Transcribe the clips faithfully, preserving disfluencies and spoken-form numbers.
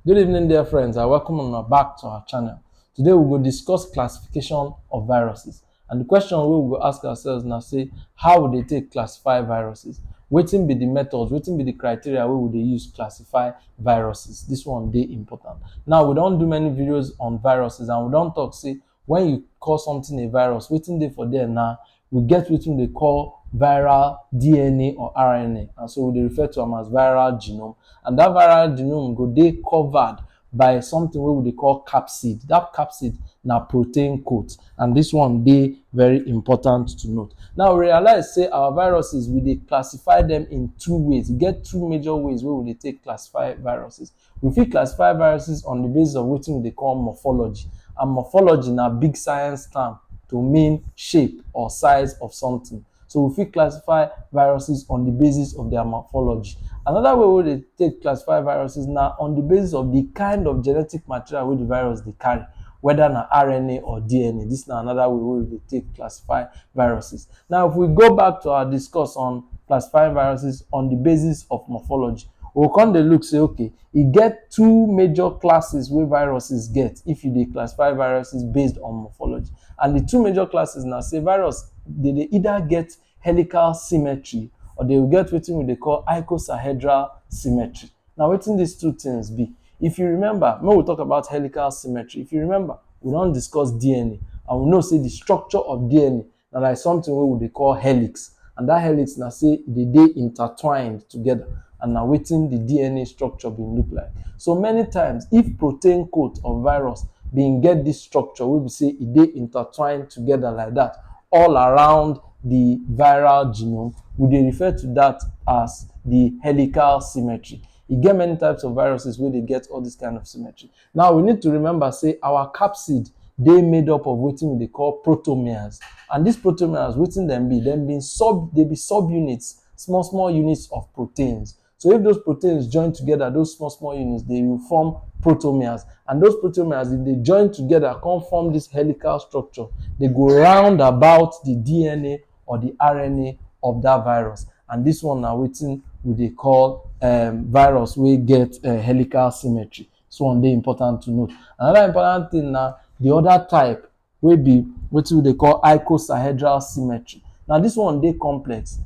Good evening, dear friends. I welcome you back to our channel. Today we go discuss classification of viruses. And the question we go ask ourselves now say, how would they take classify viruses? Wetin be the methods, wetin be the criteria wey we dey use classify viruses? This one dey important. Now, we don do many videos on viruses, and we don talk say when you call something a virus, wetin dey for there now, we get wetin we dey call viral D N A or R N A, and so we dey refer to am as viral genome. And that viral genome go dey covered by something wey we dey call capsid. That capsid na protein coat, and this one dey very important to note. Now, we realize say our viruses, we dey classify them in two ways. E get two major ways wey we dey take classify viruses. We fit classify viruses on the basis of wetin we dey call morphology, and morphology na big science term to mean shape or size of something. So we fit classify viruses on the basis of their morphology. Another way wey dey take classify viruses na on the basis of the kind of genetic material wey the virus dey carry, whether na R N A or D N A. This na another way wey we dey take classify viruses. Now, if we go back to our discuss on classifying viruses on the basis of morphology, we come dey look say, okay, e get two major classes wey viruses get if you dey classify viruses based on morphology. And the two major classes na say virus, they dey either get helical symmetry or they will get wetin we dey call icosahedral symmetry. Now, wetin these two things be? If you remember, when we talk about helical symmetry, if you remember, we don discuss D N A, and we know say the structure of D N A na like something wey we dey call helix, and that helix na say e dey dey intertwined together, and na wetin the D N A structure bin look like. So many times, if protein coat of virus bin get this structure wey be say e dey intertwined together like that all around the viral genome, we dey refer to that as the helical symmetry. E get many types of viruses wey dey get all this kind of symmetry. Now, we need to remember say our capsid dey made up of wetin we dey call protomeres, and these protomeres, wetin dem be? Dem be sub, they be subunits, small small units of proteins. So if those proteins join together, those small small units, they will form protomeres, and those protomeres, if they join together, come form this helical structure, they go round about the D N A or the R N A of that virus. And this one na wetin we dey call um, virus wey get uh, helical symmetry. So one dey important to note. Another important thing na the other type wey be wetin we dey call icosahedral symmetry. Now, this one dey complex.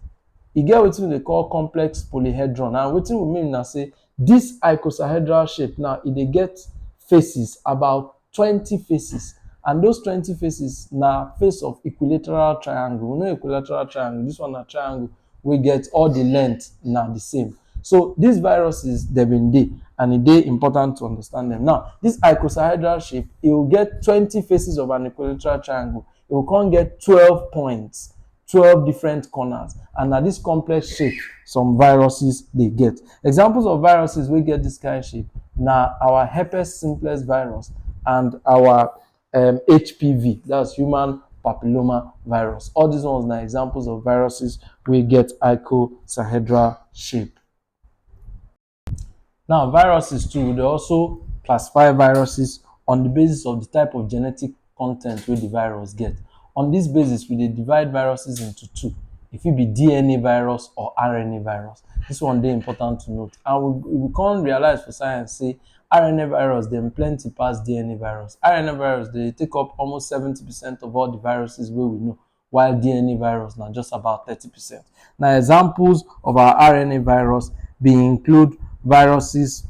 E get wetin we dey call complex polyhedron. And wetin we mean na say this icosahedral shape now, e dey get faces, about twenty faces, and those twenty faces na face of equilateral triangle. We know equilateral triangle, this one na triangle wey get all the length na the same. So these viruses, dem bin dey, and e dey important to understand them. Now, this icosahedral shape, e go get twenty faces of an equilateral triangle. E go come get twelve points, twelve different corners, and na this complex shape some viruses dey get. Examples of viruses wey get this kind shape na our herpes simplex virus and our um, H P V, that's human papilloma virus. All these ones na examples of viruses wey get icosahedral shape. Now, viruses too, we dey also classify viruses on the basis of the type of genetic content wey the virus get. On this basis, we dey divide viruses into two. E fit be D N A virus or R N A virus. This one dey important to note. And we, we come realize for science say R N A virus dem plenty pass D N A virus. R N A virus dey take up almost seventy percent of all the viruses wey we know, while D N A virus na just about thirty percent. Now, examples of our R N A virus bin include viruses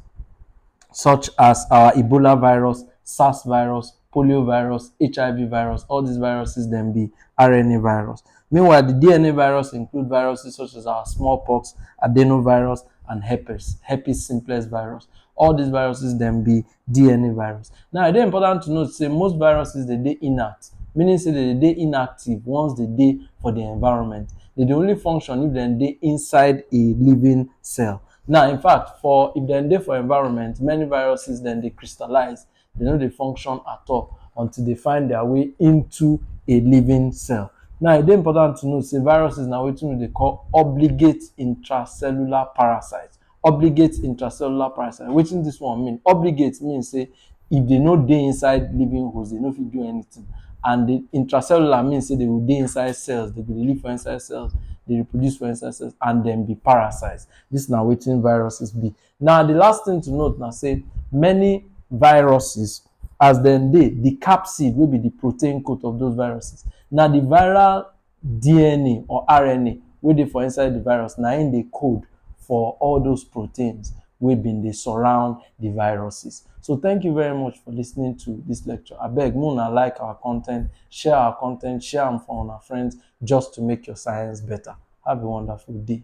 such as our Ebola virus, SARS virus, polio virus, H I V virus. All these viruses dem be R N A virus. Meanwhile, the D N A virus include viruses such as our smallpox, adenovirus, and herpes, herpes simplex virus. All these viruses dem be D N A virus. Now, e dey important to note say most viruses dey dey inert, meaning say they dey inactive once they dey for the environment. They dey only function if dem dey inside a living cell. Now, in fact, for if dem dey for environment, many viruses dem dey crystallize. They no dey function at all until they find their way into a living cell. Now, e dey important to know say viruses na wetin we dey call obligate intracellular parasites. Obligate intracellular parasite. Wetin this one mean? Obligate mean say if they no dey inside living host, they no fit do anything. And the intracellular mean say they go dey inside cells, they go dey live for inside cells, they reproduce for inside cells, and dem be parasites. This na wetin viruses be. Now, the last thing to note na say many viruses, as dem dey, the capsid wey be the protein coat of those viruses, na the viral D N A or R N A wey dey for inside the virus, na im dey code for all those proteins wey been dey surround the viruses. So thank you very much for listening to this lecture. Abeg, make una like our content, share our content, share am for una friends, just to make your science better. Have a wonderful day.